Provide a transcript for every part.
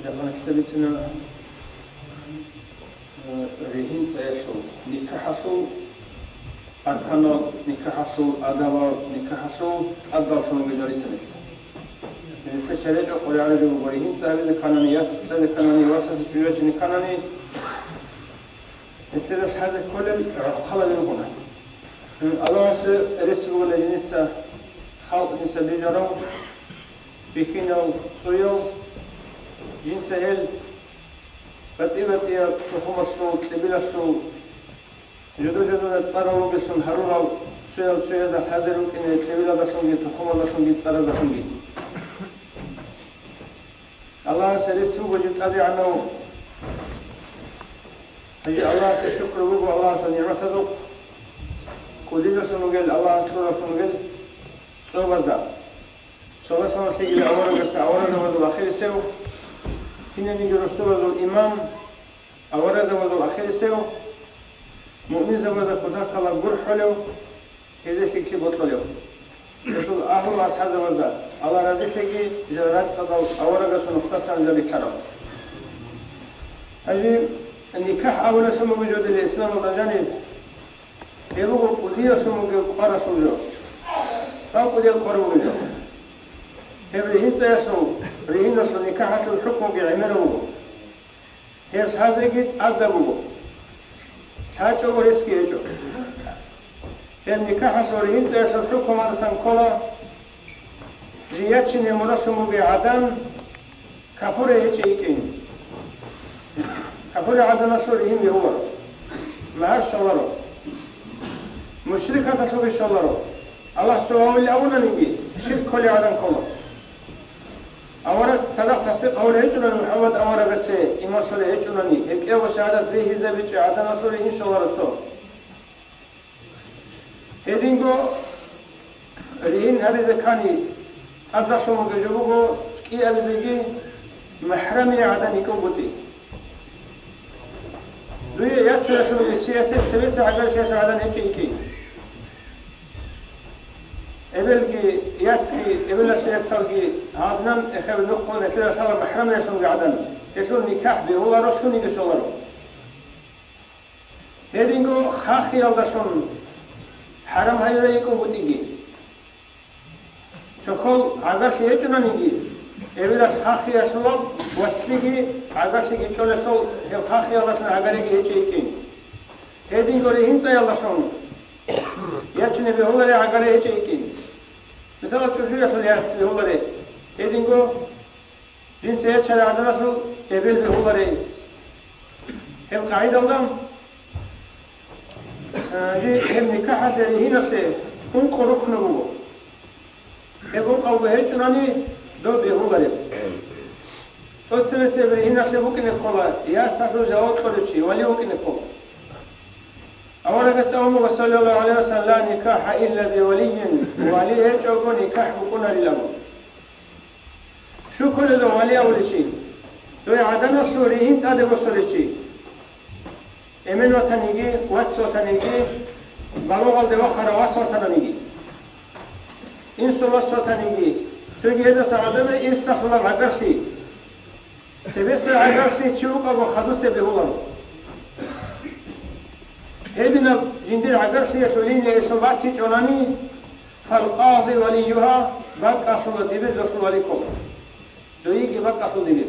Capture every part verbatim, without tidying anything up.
Жагьанатица бицина, э, ригьин цӀаялъул, никахӀалъул арканал, никахӀалъул адабал, никахӀалъул тӀадаллъун бугеб жо рицинилъ. Гьелъул чаречӀо къоригӀараб жо буго, ригьин цӀа гьабизе кканани, яс кьезе кканани, васасе чӀужуячине кканани, гьелъеда лъазе кколел гӀурхъалаби ругони. Аллагьасе рес бугила жинца халкъ жинца бижарав, бихьинав цӀуяв, жинца гьел батӀи-батӀияб тухумалъул, кьибилалъул, жодо-жодода цӀарал ругеллъун гьарурал, цоял-цоязда лъазе рукӀине кьибиладалъунги, тухумалдалъунги, цӀаразалъунги. Аллагьасе рес буго жив тӀадегӀанав. Гьанже Аллагьасе шукру буго Аллагьасул нигӀматазухъ, кӀудиялъун ругел, Аллагьас кьуралъун ругел цӀобазда. Саллаллагьу гӀалайгьи аварагасда аваразабазул ахирисев, кинабниги росулазул имам, аваразабазул ахирисев, муъминзабазда кутакалда гурхӀулев, гьезие лъикӀлъи бокьулев. Гьесул агьлу-асхӀабзабазда Аллагь разилъеги, жал рацӀцӀадал аварагасул нухдасан жал рилълъарав. Гьанже никахӀ абулелъун буго жодиле исламалда жаниб, гьеб буго кӀудиялъун бугеб кӀваралъул жо. ЦӀакъ кӀудиял кӀвар бугеб жо. Гьеб ригьин цӀаялъул, ригьиналъул, никахӀалъул хӀукмуги гӀемераб буго. Гьеб лъазеги тӀадаб буго. ЛъачӀого ресги гьечӀо. Гьеб никахӀалъул, ригьин цӀаялъул хӀукмуялдасан ккола, жив ячине мураллъун бугей гӀадан капурей гьечӀей йикӀин. Капурей гӀаданалъул ригьин бегьуларо. Магьар щоларо. Мушрикаталъулги щоларо. Аллагь цо вавилан абунаниги, ширк кколей гӀадан ккола. Авараг цадахъ тасдикъ гьавулев гьечӀунани, МухӀаммад аварагасе иман лъолев гьечӀунани, гьеб кӀиябго шагьадат бегьизабичӀей гӀаданалъул ригьин щоларо цо. Гьединго ригьин гьабизе ккани, тӀадалъун бугеб жо буго, кӀиабизеги махӀрамияв гӀадан йикӀунгутӀи. Дуе ячуялъул чиясе цебеса гӀагарлъиялъул гӀадан гьечӀей йикӀин. Эбелги, яцги, эбелалъул яцалги гьадинан эхеб нухъун гьелъул лъала махӀрамиялъунги гӀадан, гьелъул никахӀ бегьуларо, лъуниги щоларо. Гьединго хахиялдалъун хӀарам гьаюрей йикӀунгутӀиги. Чохьол гӀагарлъи гьечӀунаниги, эбелалъ хахиялъулаб вацлъиги гӀагарлъиги чӀолелъул гьеб хахиялдалъун гӀагариги гьечӀей йикӀин. Гьединго ригьин цӀаялдалъун ячине бегьуларей гӀагарей гьечӀей йикӀин. Мисалалъ, чӀужуялъул яц бегьуларей. Гьединго жинца ячарей гӀаданалъул эбел бегьуларей. Гьеб къагӀидалда, э, жи-, гьеб никахӀалъе, ригьиналъе ункъо рукну буго. Гьеб ункъабго гьечӀунани, доб бегьулареб. ТӀоцебесеб ригьиналъе букӀине ккола, ясалъул жаваб кьолев чи, вали вукӀине ккола. Аварагас абун буго, саллаллагьу гӀалайгьи ва саллам, «Ла никахӀа илла би валиййин», вали гьечӀого никахӀ букӀунарилаго. Щуккулев дов вали абулев чи? Дой гӀаданалъул ригьин тӀаде босулев чи. Эмен ватаниги, вац ватаниги, балугъалде вахарав вас ватананиги. Инсул вас ватаниги, цоги гьезаса гӀадабе ирсалъулаб гӀагарлъи. Цебесеб гӀагарлъи чи вукӀаго хадусеб бегьуларо. Гьединаб жиндир гӀагарлъиялъул линиялъул батичӀонани, фалкъази валиюгьа, бакӀалъула дибир долъул вали ккола. Дойиги бакӀалъул дибир.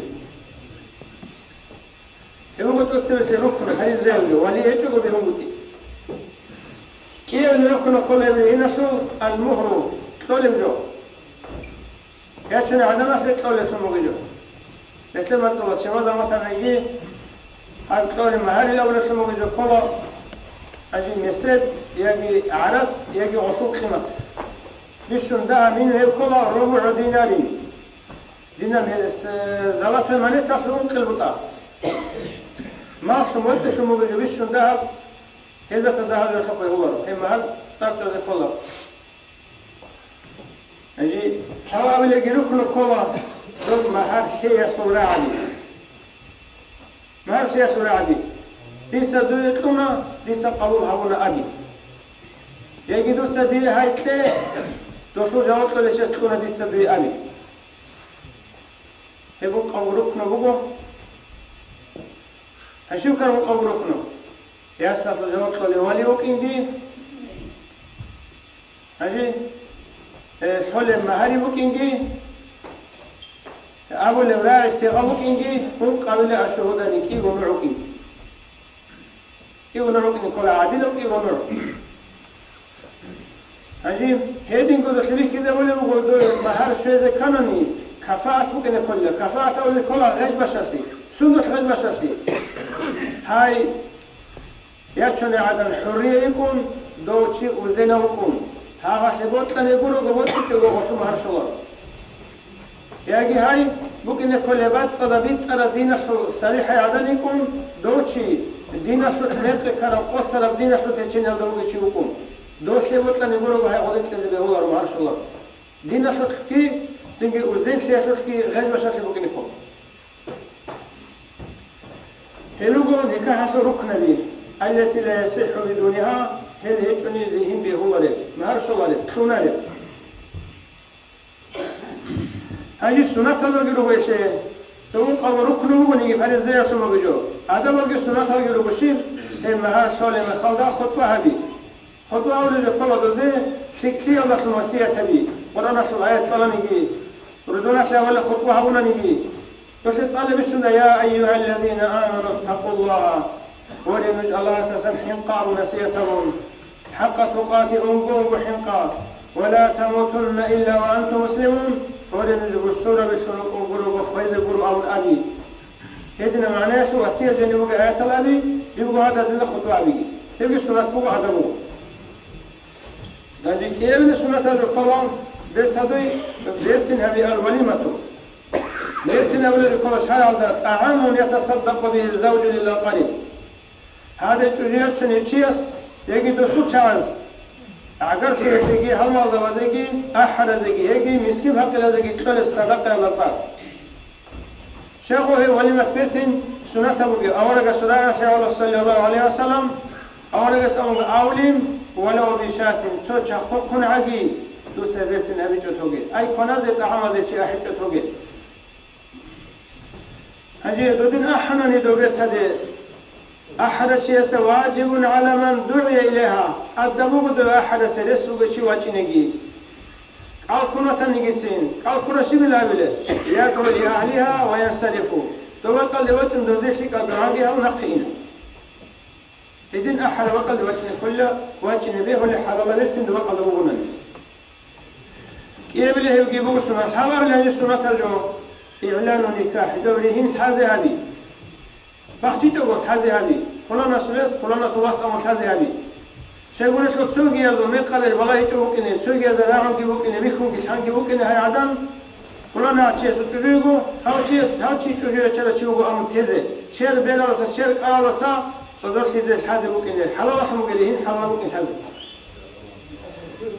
Гьеб буго тӀоцебесеб рукну, гьаризе гьев жо, вали гьечӀого бегьунгутӀи. КӀиабилеб рукну ккола гьеб ригьиналъул, ал-мугьру, кьолеб жо. Ячуней гӀаданалъе кьолелъун бугеб жо. БетӀер мацӀалда чемодан ватаниги, гьаб кьолеб магьарил абулелъун бугеб жо ккола, гьанже месед, яги гӀарац, яги гъолъул къимат. Бищун дагьаб мингьу гьеб ккола рубугӀу динарин. Динар гьес, э, золотой монеталъул ункъил бутӀа. Маллъун вацӀцӀалъун бугеб жо бищун дагьаб, гьелдаса дагьаб рехаб бегьуларо, гьеб магьар цӀар чӀвазе ккола. Гьанже лъабабилебги рукну ккола доб магьар лъеялъул рагӀаби. Магьар лъеялъул рагӀаби. Дица дуе кьуна, дица къабул гьабуна аби. Яги дуца дие гьай кье, долъул жаваб кьолелъул чияс кьуна дица дуе аби. Гьеб ункъабго рукну буго. Гьанже щиб ккараб ункъабго рукну? Ясалъул жаваб кьолев вали вукӀинги, гьанже, э, лъолеб магьари букӀинги, абулеб рагӀи-сигъа букӀинги, ункъабилеб ашугьудани кӀиго нугӀ букӀинги. КӀиго нугӀ букӀине ккола, гӀадилав кӀиго нугӀ. Гьанже гьединго долъи бихьизабулеб буго, дой магьар щвезе кканани, кафаат букӀине ккола. Кафаат абулеб ккола гъеж башалъи. Сундулъ гъеж башалъи? Гьай, ячунегӀадан хӀуррия йикӀун, дов чи узденав вукӀун, гьагъалъе бокьани гурого, бокьичӀого гъолъул магьар щола. Яги гьай букӀине кколеб бацӀцӀадаб битӀараб диналъул салихӀай гӀадан йикӀун, дов чи диналъулъ мекъи ккараб, къосараб диналъул течениялда вугев чи вукӀун, довлъе бокьани гурого гьай гъодин кьезе бегьуларо, магьар щола. Диналъулъги, цинги узденлъиялъулъги гъеж башалъи букӀине ккола. Гьел руго никахӀалъул рукнаби, аллати ла ясихӀу бидуниха, гьел гьечӀони ригьин бегьулареб, магьар щолареб, лъунареб. Гьанже суннаталги руго гьелъе. Дов ункъабго рукну бугониги, фаризаялъул буго жо. Адабалги суннаталги руго щиб? Гьеб магьар лъолеб мехалда хутӀба гьаби. ХутӀба абулеб ккола дозе лъикӀлъиялдалъун васият гьаби, Къуръаналъул аят цӀаланиги, рузманалъе авалеб хутӀба гьабунаниги. Долъе цӀалеб бищунда: «Я айюхаллазина аману ттакъуллагьа», гьоре нуж Аллагьасдасан хӀинкъа абун насият гьабун, «хӀакъа тукъати», унго-унго хӀинкъа, «ва ла тамутунна илла ва антум муслимун», гьоре нуж бусурбабилъун рукӀун гурого хвезе гуро абун аби. Гьединаб магӀнаялъул васият жени буго аятал аби, жибго гьададила хутӀба абиги. Гьебги суннат буго, адаб буго. Гьанже кӀиабилеб суннатал рукӀала бертадуй, бертин гьаби ал-валимату. Бертин абулеб рукӀала шаргӀалда: «ТӀагӀамун ятасаддакъу бигьи завжу лил-акъариб». Гьаде чӀужу ячунев чияс яги досул чагӀаз, гӀагарлъиялъеги, гьалмагъзабазеги, ахӀаразеги, яги мискин-пакъиразеги кьолеб садакъаялда цӀар. Щайгу гьеб валимат бертин суннатаб бугеб, аварагасул рагӀалъе, саллаллагьу гӀалайгьи ва саллам, аварагас абун: «Авлим валав бишатин», цо чахъохъун гӀаги, дуца бертин гьабичӀо тоге. Ай, кваназе тӀагӀамазе чи ахӀичӀо тоге. Гьанже додин ахӀанани доб бертаде, ахӀарав чиясда: «Важибун гӀала ман дугӀия илайгьа», тӀадаб буго дов ахӀарасе рес бугев чи вачӀинеги. КӀал ккун ватанигицин, кӀал ккурав щибила абилеб? «ЯдгӀу ли агьлигьа ва янсарифу». Дов бакӀалде вачӀун дозе лъикӀаб дугӀаги гьабун нахъе ина. Гьедин ахӀарав бакӀалде вачӀине ккола, вачӀине бегьулеб хӀалалаб бертин дов бакӀалда бугонани. КӀиабилеб гьебги буго суннат. Лъабабилеб гьанже суннатаб жо: игӀлану никахӀ, доб ригьин лъазе гьаби. БахчичӀого лъазе гьаби, пуланасул яс, пуланасул вас абун лъазе гьаби. Щайгурелъул цогиязул мекъаб балагьичӀо букӀине, цогиязул рагӀунги букӀине, бихьунги лъанги букӀине гьай гӀадан, пуланав чиясул чӀужу йиго, гьав чияс, гьав чи чӀужу ячарав чи вуго абун тезе, чер бералдаса, чер кӀаралдаса цӀодорлъизе лъазе букӀине, хӀалалалъун бугел ригьин хӀалалаб букӀин лъазе.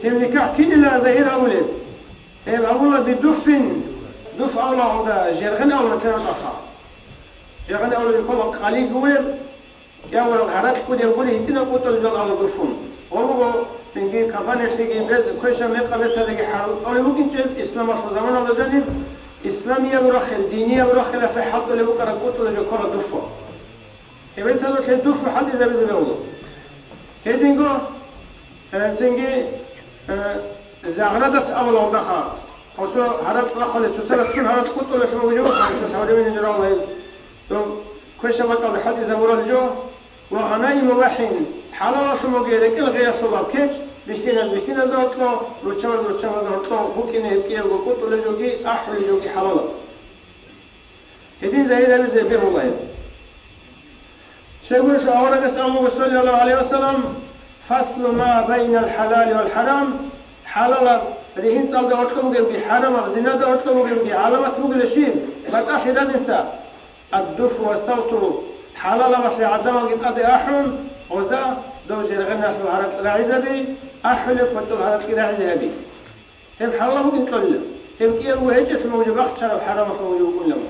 Гьеб никахӀ кинила загьир гьабулеб? Гьеб гьабула би дуффин, дуф абулагъуда жергъин абула тема тӀаха. Жергъин абулеб ккола къалиги гуреб, кӀиявураб гьаракь кӀудияб гури гьитӀинаб къутӀулеб жал абула дуффун. Гъо буго цинги компаниялъеги бер-, квешаб мекъаб бертадаги хӀалтӀулеб букӀинчӀеб, исламалъул заманалда жаниб, исламияб рахил, динияб рахилалъе хӀалтӀулеб букӀараб къутӀулеб жо ккола дуффу. Гьеб бертадулъе дуффу хӀалтӀизабизе бегьула. Гьединго, э, цинги, э, загърадат абула гьундаха. Гьосо гьаракь бахъулеб, цоцазда цун гьаракь къутӀулелъул бугеб, гьанже современный журал гьеб. Доб квешаб бакӀалда хӀалтӀизабурал жо. Ва гъанаиму бахӀрин, хӀалалалъун бугеб рекӀел гъиялъулаб кечӀ, бихьиназ бихьиназда гьоркьо, руччабаз руччабазда гьоркьо букӀине гьеб кӀиябго къутӀулеб жоги, ахӀулеб жоги хӀалалаб. Гьедин загьир гьабизе бегьуларо. Щайгурелъул аварагас абун буго, саллаллагьу гӀалайгьи ва саллам: «Фаслу ма байнал хӀалали вал хӀарам», хӀалалаб ригьин цӀалда гьоркьоб бугебги, хӀарамаб зинада гьоркьоб бугебги гӀаламат бугила щиб? БатӀалъи разница. Ад-дуфу ва савту, хӀалалабалъе гӀадамалги тӀаде ахӀун, гъозда дов жергъеналъул гьаракь рагӀизаби, ахӀулеб квачӀул гьаракьги рагӀизе гьаби. Гьеб хӀалалаб букӀин кьолила. Гьеб кӀиябго гьечӀелъун буго жо, бахчараб хӀарамалъун буго букӀунилан.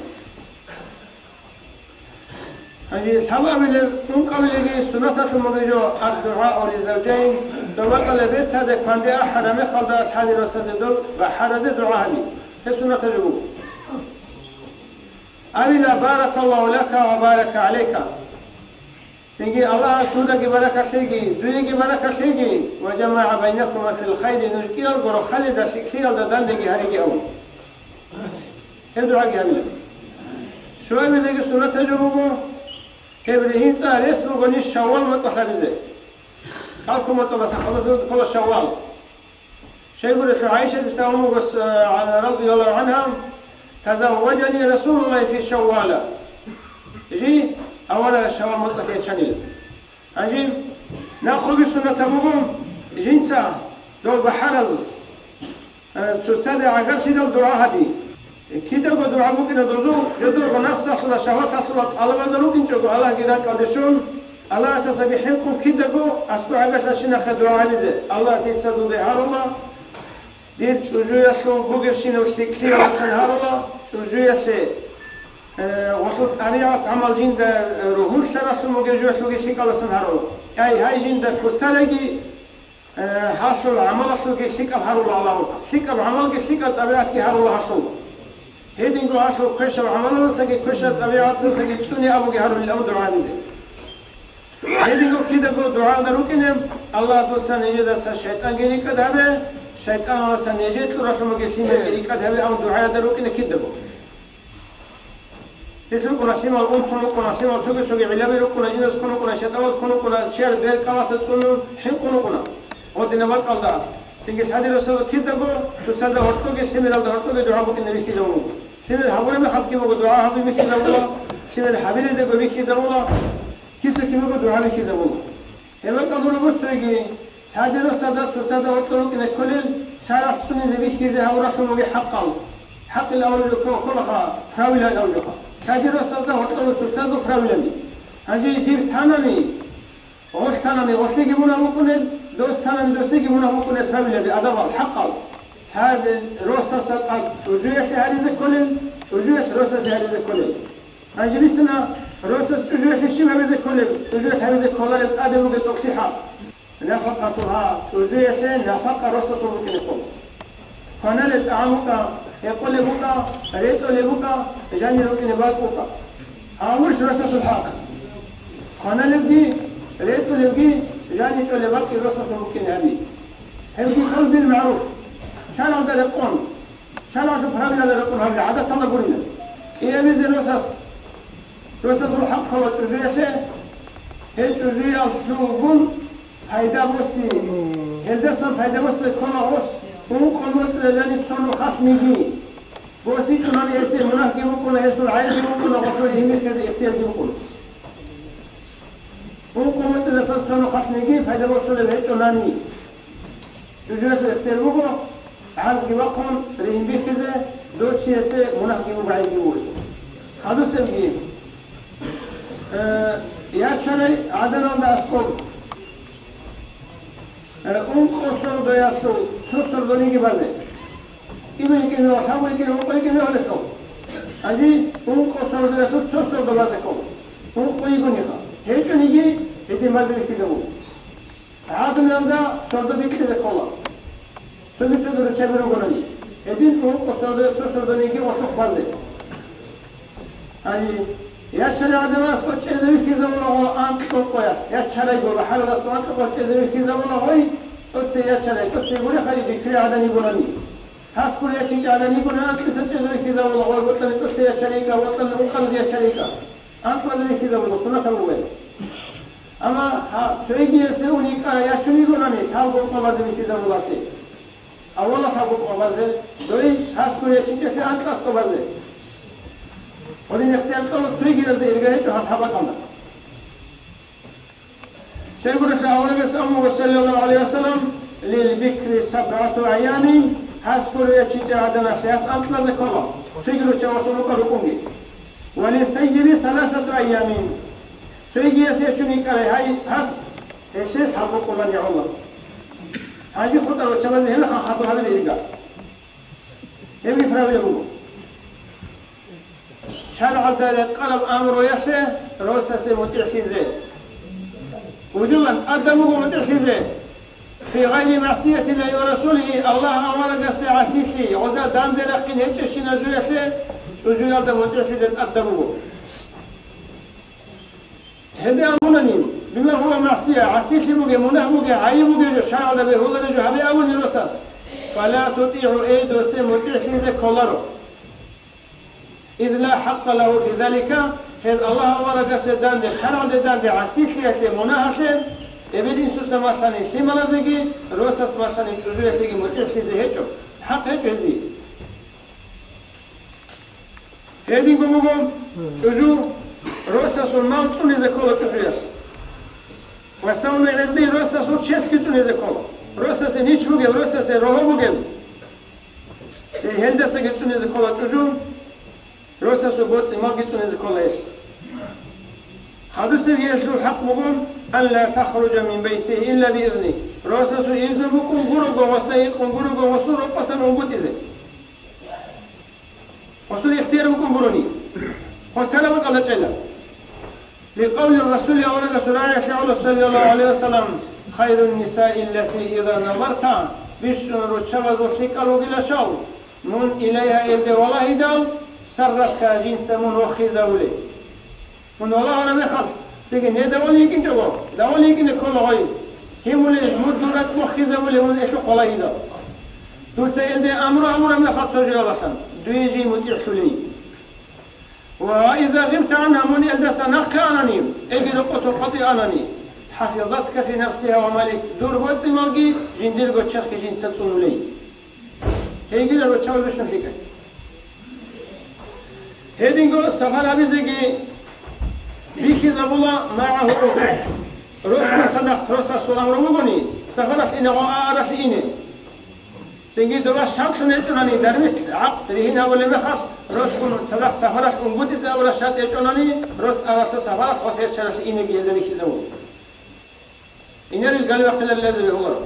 Гьанже лъабабилеб, ункъабилебги суннаталъун буго жо, ад-дугӀау лизавжайн, дов бакӀалде бертаде кванде ахӀараб мехалда лъади-росазе доб бахӀаразе дугӀа гьаби. Гьеб суннатаб жо буго. Абила: «Баракаллагьу лака ва барака гӀалайка». Цинги: «Аллагьас дудаги баракат лъеги, дуеги баракат лъеги, ва жамагӀа байнакума фил хайри, нуж кӀиялго рохалида лъикӀлъиялда данде гьареги», – абун. Гьеб дугӀаги гьабила. Щуабилеги суннатаб жо буго, гьеб ригьин цӀа рес бугони Шаввал моцӀалъ гьабизе. Калку моцӀалъ хадур ккола Шаввал. Щайгурелъул ГӀайшатица абун буго, э, радияллагьу гӀангьа: «Тазавважани Расулуллагьи фи Шаввала». Жи аварагас Шаввал моцӀалъ ячанила. Гьанже нахъеги суннатаб буго жинца дол бахӀараз, э, цоцазда гӀагарлъидал дугӀа гьаби. Кидаго дугӀа букӀина дозул, жодорго нафсалъула, шагьваталъула тӀалабазар рукӀинчӀого Аллагьги ракӀалде щун, Аллагьас гьасаги хӀинкъун кидаго аскӀоб гӀагарлъарабщинахъе дугӀа гьабизе: «Аллагь, дица дуда гьарула, дир чӀужуялъул бугебщинаб лъикӀлъиялдасан гьарула, чӀужуялъе, э, гъолъул тӀабигӀат гӀамал жинда, э, ругьунлъаралъун бугеб жоялъулги лъикӀалдасан гьарула. Ай, гьай жинда куцалаги, э, гьалъул гӀамалалъулги лъикӀаб гьарула Аллагьухъа, лъикӀаб гӀамалги лъикӀаб тӀабигӀатги гьарула гьалъул. Гьединго гьалъул квешаб гӀамалалдасаги квешаб тӀабигӀаталдасаги цӀуне абуге гьарулел», – абун дугӀа гьабизе. Гьединго кидаго дугӀаялда рукӀине: «Аллагь, дуца нижедаса шайтӀанги рикӀкӀад гьабе, шайтӀаналдаса нижер кьуралъун бугеб лъимерги рикӀкӀад гьабе», – абун дугӀаялда рукӀине кидаго. Гьелъ рукӀуна лъимал, унтун рукӀуна лъимал, цоги-цоги гӀиллаби рукӀуна, жинас ккун рукӀуна, шайтӀаналъ ккун рукӀуна, чияр бер кӀаласа цӀунун хӀинкъун рукӀуна. Гъодинаб бакӀалда цинги лъади росаго кидаго, цоцазда гьоркьоги, лъимералда гьоркьоги дугӀа букӀине бихьизабун буго. Лъимер гьабураб мехалъги буго дугӀа гьаби бихьизабула, лъимер гьабилелдаго бихьизабула, киса-кибего дугӀа бихьизабула. Гьеб бакӀалда буго цоги, лъади росазда цоцазда гьоркьор рукӀине кколел, шаргӀалъ цӀунизе бихьизе гьабуралъун бугеб хӀакъал. ХӀакъил авлуялъул ккола, правилал авлуялъул. Лъади росазда гьоркьор цоцазда правилали. Гьанже жиб танани, гъолъ танани гъолъиги мунагь букӀунел, дос танани досиги мунагь букӀунел правилали, адабал, хӀакъал. Лъади росасда тӀад чӀужуялъе гьаризе кколел, чӀужуялъ росасе гьаризе кколел. Гьанже бицина, росас чӀужуялъе щиб гьабизе кколеб, чӀужуялъ гьабизе кколареб тӀаде бугеб тӀокӀлъи хӀакъ. Нафакъатугьа, чӀужуялъе нафакъа росасул букӀине ккола. Кваналеб тӀагӀам букӀа, гьекъолеб букӀа, ретӀолеб букӀа, жанир рукӀине бакӀ букӀа. Гьавурищ росасул хӀакъ? Кваналебги, ретӀулебги, жанир чӀолеб бакӀги росасул букӀине гьаби. Гьебги къавл бил магӀруф. ШаргӀалда рекъон. ШаргӀалъул правилалда рекъон гьабе, гӀадаталда гурила. КӀиабизе росас, росасул хӀакъ ккола чӀужуялъе, гьеб чӀужуялъулгун пайда боси. Гьелдасан пайда босе ккола гъос, ункъо моцӀила жани цо нухалъ ниги. БосичӀунани гьесие мунагьги букӀуна, гьесул гӀайибги букӀуна, гъосул гьимихьизе ихтиярги букӀуна. Ункъо моцӀиласан цо нухалъ ниги пайда босулеб гьечӀонани. ЧӀужуялъул ихтияр буго, гӀарзги бахъун, ригьин бихьизе, дов чиясе мунагьги буго, гӀайибги буго. Хадусебги, э, ячарай гӀаданалда аскӀоб, э, ункъо сордоялъул цо сордониги базе. Кьибил кӀиго, лъабго кӀиго, ункъо кӀиго гьалелъул. Гьанже ункъо сордоялъул цо сордо базе ккола. Ункъо йигониха. ГьечӀониги, гьедин базе бихьизабун. ГӀаданалда сордо бикьизе ккола. Цоги-цоги руччаби ругони. Гьедин ункъо сордо, цо сордониги гъолъухъ базе. Гьанже ячарай гӀаданалъ аскӀоб чӀезе бихьизабулаго анкьго къоялъ, ячарайго, бахӀаралъ аскӀоб анкьго къоялъ чӀезе бихьизабулаго, тӀоцебе ячарай, тӀоцебе гуреб гьари бикьи гӀадан йигони. Гьас гуреб ячинчӀеб гӀадан йигони анкьиса чӀезе бихьизабулаго, бокьани тӀоцебе ячарайикӀа, бокьани ункъабазе ячарайикӀа. Анкьабазе бихьизабула, суннатаб бугеб. Амма гьа, цойгиясе уникӀа ячун йигонани, лъабго къо базе бихьизабуласе. Авалалъ гьаб къо базе, дой гьас гуреб ячинчӀелъе анкьго къо базе. Гьедин ихтияр кьола цойгиязда ирга гьечӀо гьал хӀалакъана. Щайгурелъул аварагас абун буго, саллаллагьу гӀалайгьи ва саллам: «Лил бикри сабгӀату айямин», гьас гуреб ячинчӀеб гӀаданалъе гьас анкьазе ккола, цойги руччаб босун рукӀа рукӀунги. «Ва лиссаййиби саласату айямин». Цойгияс ячун йикӀарай гьай гьас, гьелъе лъабго къо бани гӀола. Гьанже хутӀарал руччабазе гьеб хадуб гьабилеб ирга. Гьебги правила буго. ШаргӀалда рекъараб амруялъе росасе мутӀигӀлъизе. Вужубан тӀадаб буго мутӀигӀлъизе. Фи гъайри магӀсиятиллагьи ва расулигьи, Аллагь аварагасе гӀасилъи, гъоза данде рахъин гьечӀебщинаб жоялъе, чӀужуялда мутӀигӀлъизе тӀадаб буго. Гьеб абунани, бима гьува магӀсия, гӀасилъи бугеб, мунагь бугеб, гӀайиб бугеб жо, шаргӀалда бегьулареб жо гьабе абуни росас, фала тутӀигӀу, эй, досе мутӀигӀлъизе кколаро. Ид ла хӀакъа лагьу фи залика, гьеб Аллагь аварагасе данде, шаргӀалде данде гӀасилъиялъе, мунагьалъе, эбел-инсуца малъани лъималазеги, росас малъани чӀужуялъеги мутӀигӀлъизе гьечӀо, хӀакъ гьечӀо гьезие. Гьединго буго, чӀужу, росасул мал цӀунизе ккола чӀужуялъ. Ва савну гӀирди, росасул чесги цӀунизе ккола. Росасе нич бугеб, росасе рогьо бугеб. Гьелдасаги цӀунизе ккола чӀужу, росасул боцӀи-малги цӀунизе ккола гьелъ. Хадусеб гьелъул хӀакъ буго, ан ла тахружа мин байтигьи илла биизни. Росасул изну букӀун гурого, гъосда гьикъун гурого, гъосул рокъосан унгутӀизе. Гъосул ихтияр букӀун гурони, гъос тараб бакӀалда чӀела. Ликъавли Расули, аварагасул рагӀиялъе гӀоло, саллаллагьу гӀалайгьи ва саллам, хайрун нисаи аллати иза назарта, бищун руччабазул лъикӀал ругила щал, мун илайгьа илде валагьидал, сарратка, жинца мун вохизавулей. Мун валагьараб мехалъ, цинги не давулин йикӀинчӀого, давулин йикӀине ккола гъой. Гьимулей, мун дур ракӀ вохизавулей мун элъухъ валагьидал. Дуца илде амру гьабураб мехалъ цо жоялдасан, дуе жий мутӀигӀлъулей. Ва иза гъибта гӀанха, мун элдаса нахъе анани, эги рокъо токъотӀи анани, хӀафизатка фи нафсигьа ва малик, дур боцӀи-малги, жиндирго черхги жинца цӀунулей. Гьейгила руччабаз бищун лъикӀай. Гьединго сапар гьабизеги бихьизабула магӀагьу. Росгун цадахъ росасул амру бугони, сапаралъ инегъо а аралъе ине. Цинги доба шартлъун гьечӀонани, дармилъ гӀакъд ригьин гьабулеб мехалъ, росгун цадахъ сапаралъ унгутӀизе абураб шартӀ гьечӀонани, рос аралъул сапаралъ гъос гьечӀаралъе инеги гьелда бихьизабула. Инарил галвахъиларилазе бегьуларо.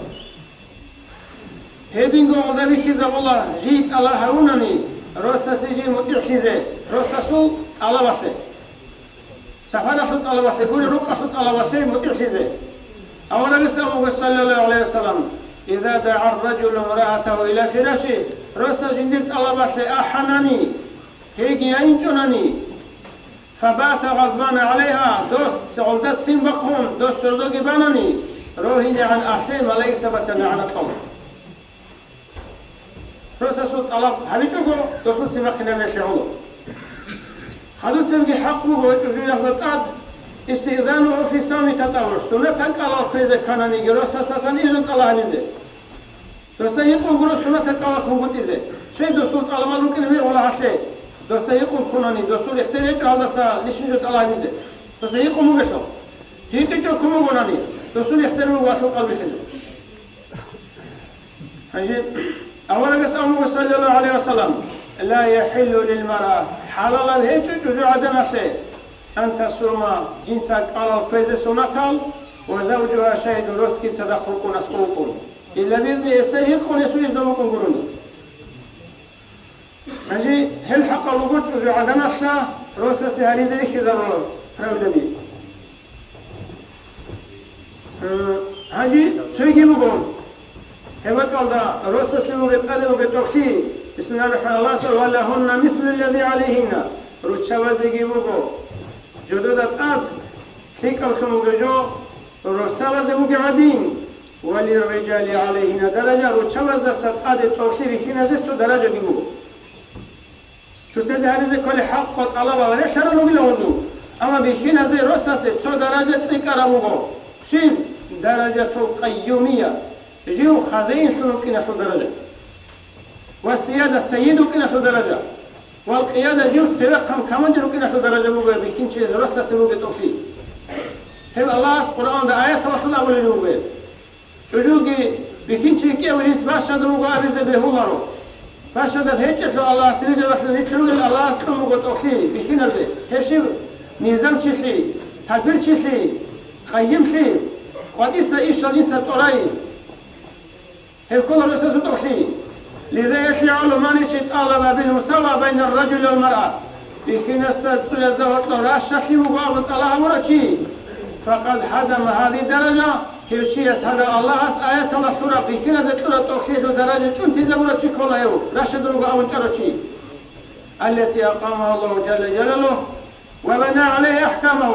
Гьединго гъолда бихьизабула, жий тӀалаб гьавунани, росасе жий мутӀигӀлъизе, росасул тӀалабалъе. Сапаралъул тӀалабалъе, гури рукъалъул тӀалабалъе мутӀигӀлъизе. Аварагас абуго, саллаллагьу гӀалайгьи ва саллам, иза дагӀа ар-ражулу имраатагьу иля фираши, росас жиндир тӀалабалъе ахӀанани, гьейги яинчӀонани, фабата гъазбана гӀалайгьа, дос гъолда ццин бахъун, дос сордоги банани, рогьинегӀан ахӀе, малаикзабаца нагӀана кьола. Росасул тӀалаб гьабичӀого, досул ццин бахъинаб гьелъ гӀоло. Хадусебги хӀакъ буго чӀужуялда тӀад, истиъзанугьу фи савми татӀаввугӀ, суннатал кӀалал кквезе ккананиги, росасасан изну тӀалаб гьабизе. Досда гьикъун гуро суннатал кӀалал ккунгутӀизе. Щай досул тӀалабал рукӀине бегьула гьалъе? Досда гьикъун ккунани, досул ихтияр гьечӀо гьалдаса лишинго тӀалаб гьабизе. Досда гьикъун бугелъул. ГьикъичӀо ккун бугонани, досул ихтияр буго гьалъул кӀал бихьизе. Гьанже аварагас абуго, саллаллагьу гӀалайгьи ва саллам, ла яхӀиллу лил маръа, хӀалалаб гьечӀо чӀужугӀаданалъе, ан тасума, жинца кӀалал кквезе суннатал, ва завжугьа шагьидун, росги цадахъ рукӀун, аскӀов вукӀун. Илла биизни, гьесда гьикъун гьесул изну букӀун гурони. Гьанже гьел хӀакъал руго чӀужугӀаданалъа росасе гьаризе рихьизарула правилаби. Э, гьанже цоги буго. Гьеб бакӀалда росасе бугеб тӀаде бугеб тӀокӀлъи, бисмиллагьир рахӀманир рахӀим, ва лагьунна мислу ллази гӀалайгьинна, руччабазеги буго жодода тӀад лъикӀавлъун бугеб жо, росабазе бугеб гӀадин, ва лиррижали гӀалайгьинна даража, руччабаздаса тӀаде тӀокӀлъи бихьиназе цо даражаги буго. Цоцазе гьаризе кколеб хӀакъ ва тӀалабал релълъарал ругила гьезул, амма бихьиназе росасе цо даража цӀикӀкӀараб буго. Щиб? Даражатул къайюмия, жив хазаинлъун вукӀиналъул даража. Ва сияда, сайид вукӀиналъул даража. Вал къияда, жив цевехъан командир вукӀиналъул даража буго бихьинчиязе росасе бугеб тӀокӀлъи. Гьеб Аллагьас Къуръаналда аяталъун абулеб буго. ЧӀужуги бихьинчи кӀиявилис бащадаб буго абизе бегьуларо. Бащадаб гьечӀелъул Аллагьас рижаралъе нилъ ругел Аллагьас кьун буго тӀокӀлъи бихьиназе, гьеб щиб? Низамчилъи, тадбирчилъи, къайимлъи, къватӀиса ишал жинца тӀорай. Гьеб ккола росасул тӀокӀлъи. Лиза гьелъие гӀоло маничи тӀалаба бил мусава байна ар-ражули вал маръа. Бихьинасда цӀуязда гьоркьоб ращалъи буго абун тӀалаб гьабурав чи, факъад хӀадама гьази даража, гьев чияс гьадаб Аллагьас аяталда лъураб бихьиназе кьураб тӀокӀлъиялъул даража чӀунтизабурав чи ккола гьев, ращадаб буго абун чӀарав чи. التي أقامها الله جل جلاله وبنى عليها أحكامه.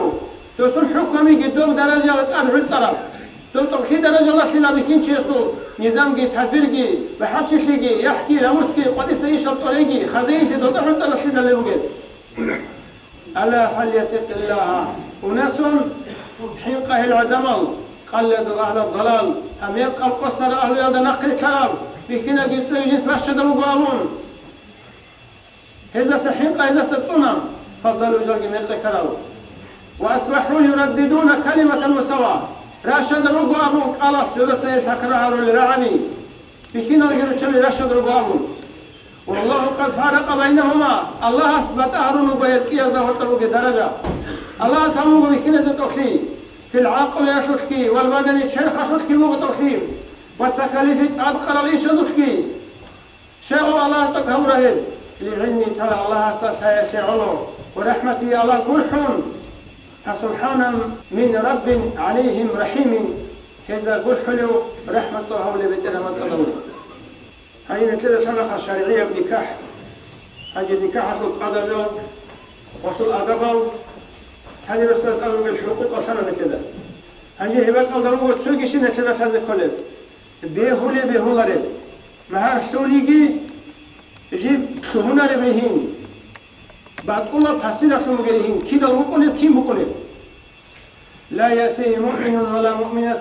Досул хӀукмуги доб даражаялда тӀад гӀуцӀараб, доб тӀокӀлъи даражалдалъила бихьинчиясул низамги, тадбирги, бахӀарчилъиги, яхӀги, намусги, къватӀиса ишал тӀореги, хазаинлъи доб тӀад гӀуцӀаралъидалъи бугеб. ألا فليتق الله أناس, хӀинкъа гьел гӀадамал, قلدوا أهل الضلال, гьаб мекъаб къосарал агьлуялда нахъе лъараб, бихьинаги цӀуй жинс бащада буго абун. Гьезаса хӀинкъа, гьезаса цӀуна, فضلوا, жалги мекъи ккарал. وأصبحوا يرددون كلمة المساواة, рашада руго абун кӀалалъ цоясда гьел лъакъ рагьарулел рагӀаби, бихьиналги руччаби рашада руго абун. والله قد فارق بينهما, Аллагьас батӀа гьарун руго гьел кӀиязда гьоркьор ругел даража. Аллагьас гьабун буго бихьиназе тӀокӀлъи, في العقل, гӀакълуялъулъги, والبدن, черхалъулъги буго тӀокӀлъи, والتكاليف, тӀадкъарал ишазулъги. Щай гьеб Аллагьас тӀокӀ гьабураб гьеб? لعلمه تعالى, Аллагьасда лъаялъе гӀоло, ورحمته, Аллагь гурхӀун, فسبحان من رب عليهم رحيم, гьезда гурхӀулев, рахӀмат гьавулев БетӀергьан вацӀцӀадав. Гьанже нилъеда лъана шаргӀияб никахӀ, гьанже никахӀалъул къадажал, гьелъул адабал, лъади росдал тӀад ругел хӀукъукъал лъана нилъеда. Гьанже гьеб бакӀалда руго цоги щиб нилъеда лъазе кколеб. Бегьулеб бегьулареб, магьар лъугьиниги жиб лъугьунареб ригьин, батӀулаб пасидалъун бугеб ригьин, кидал вукӀунеб, кин букӀунеб? لا يأتيه مؤمن ولا مؤمنة,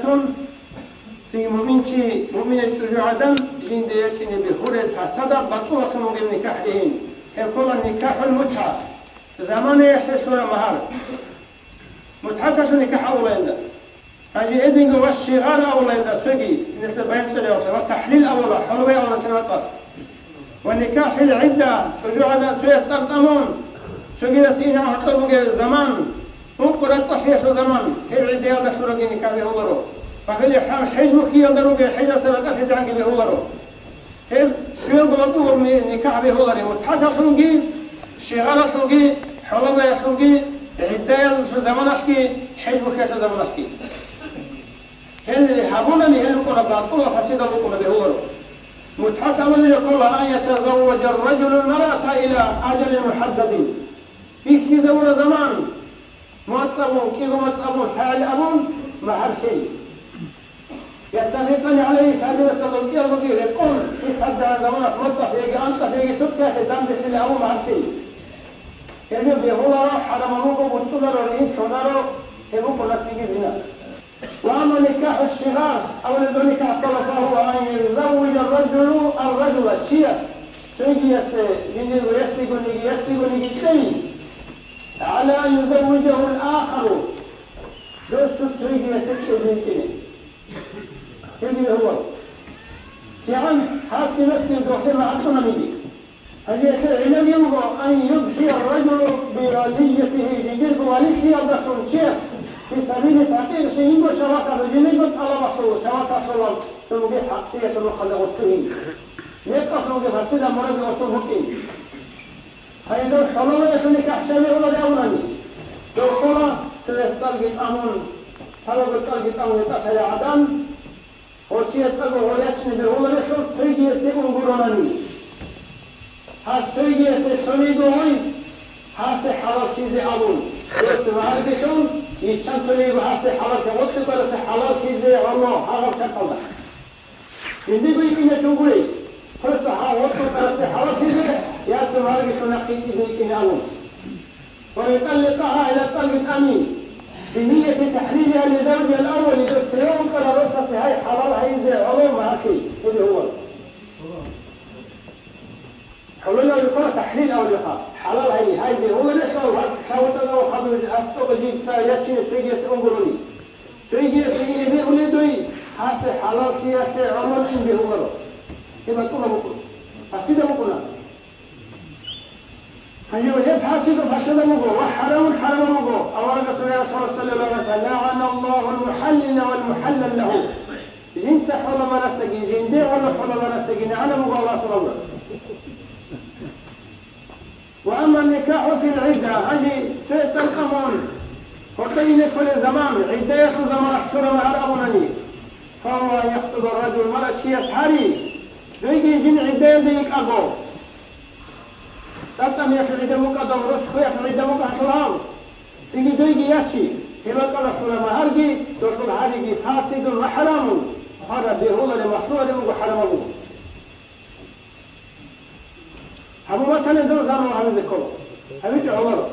цинги муъминчи, муъминав чӀужугӀадан жинде ячӀине бегьулеб пасадаб батӀулалъун бугеб никахӀ ригьин, гьеб ккола никахӀул мутгӀа, заманаялъе лъураб магьар. МутгӀаталъул никахӀ абула гьелда. Гьанже гьединго ва шигъар абула гьелда цоги, нилъер баян кьолеб ва тахӀлил абула, хӀолбай абула нилъер вацӀцӀалъ. Ва никахӀ фил гӀидда, чӀужугӀадан цояс цӀар тӀамун, цогидас инегӀан гьоркьоб бугеб заман, ункъо рацӀцӀалъиялъул заман, гьеб гӀиддаялда лъураги никахӀ бегьуларо. Ва гьеле хӀам хӀеж бухьиялда ругел хӀежалъа ракӀалъизегӀанги бегьуларо. Гьеб щуялго бакӀ буго ми-, никахӀ бегьулареб мутгӀаталъулги, шигъаралъулги, хӀолбаялъулги, гӀиддаялъул заманалъги, хӀеж бухьиялъул заманалъги. Гьел гьабунани гьел рукӀуна батӀул ва фасидал рукӀуна бегьуларо. МутгӀат абулеб ккола أن يتزوج الرجل المرأة إلى أجل محدد. Бихьизабураб заман, моцӀ абун, кӀиго моцӀ абун, лъагӀел абун, магьар лъей. يتفقان عليه, лъади росдал кӀиялгоги рекъон, кӀиго заманалъ моцӀалъ яги анкьалъ яги суткаялъе данделъила абун магьар лъей. Гьеб бегьуларо, хӀарамаб буго, буцӀцӀунаро, ригьин лъунаро, гьеб букӀуна цинги зина. وأما نكاح الصغار, абулеб доб никахӀ ккола, فهو أن يزوج الرجل الرجل, чияс цогиясе, жиндирго ясигониги, яцигониги кьей, على أن يزوجه الآخر, досул цогиясе кьезе йикӀине. Гьеб бегьуларо. КигӀан гьасги-масги дохлъи магьар кьунаниги. Гьанже гьелъул гӀилла буго, أن يضحي الرجل بوليه, жиндирго валилъиялдалъун чияс, في سبيل تحقيق شيء, жиндирго шагьваталъул, жиндирго тӀалабалъул, шагьваталъулал цоги хӀакълъиялъул рахъалда гъорлъ гьин. Мекъалъулги фасидаб муради гъосул букӀин. Гьанже доб хӀололаялъул никахӀ щай бегьулари абунани, доб ккола цояс цӀарги тӀамун, гьалабго цӀарги тӀамун гьетӀалъарай гӀадан, Гъосие тӀаго гъой ячине бегьуларелъул цогиясе унгуронани. Гьас цогиясе лъуниго гъой, гьасе хӀалаллъизе абун, дос магьарги лъун, йиччан цониго гьасе хӀалаллъи гъоркье кӀварасе хӀалаллъизе гӀоло гьагъаб чакалда. Жиндиго йикӀиначун гурей, хъуса гьав гъоркье кӀварасе хӀалаллъизе, яца магьарги лъун нахъе йикӀизе йикӀине абун. ويطلقها, гьелда цӀарги тӀами, بنية تحليلها لزوجها الأول, цеве вукӀарав росасе гьай хӀалал гьайизе гӀоло магьарлъи, гьеб бегьуларо. ХӀололал рекъон тахӀлил авлиха, хӀалал гьайи, гьай бегьуларелъул гьас лъавутӀана ва хадур гьас тӀокӀаб жинца ячине цогиясе унгурони. Цогиясе ине бегьуледуй, гьасе хӀалаллъиялъе гӀоло ин бегьуларо. Гьеб батӀула букӀун. Фасида букӀуна. Гьанив гьеб гьасиго фасида буго ва хӀарамун хӀарамун буго. Аварагас рагӀалъура, саллаллагьу гӀалайгьи ва саллам: «ЛагӀаналлагьул мухӀаллила вал мухӀаллал лагьу». Жинца хӀолабарасаги, жинде гӀоло хӀолабарасаги нагӀана буго Аллагьасул авараг. Ва амма никахӀу фил гӀидда, гьанив цояс цӀар тӀамун, гьоркье ине кколеб заман, гӀиддаялъул заман лъура магьар абунани, фагьува ан яхтуба ар-ражул, мара чияс гьари, дуйги жин гӀиддаялде йикӀаго. ТӀатӀамиялъул гӀидамукъадал рос хвеялъул гӀидамукъа гьатулал, цинги дойги ячи, гьеб бакӀалалъула магьарги, долъул гьариги фасидун ва хӀарамун, хвараб бегьулареб, махлугьареб буго, хӀарамаб буго. Гьабун батани дол заман гьабизе ккола. ГьабичӀо гьаваро.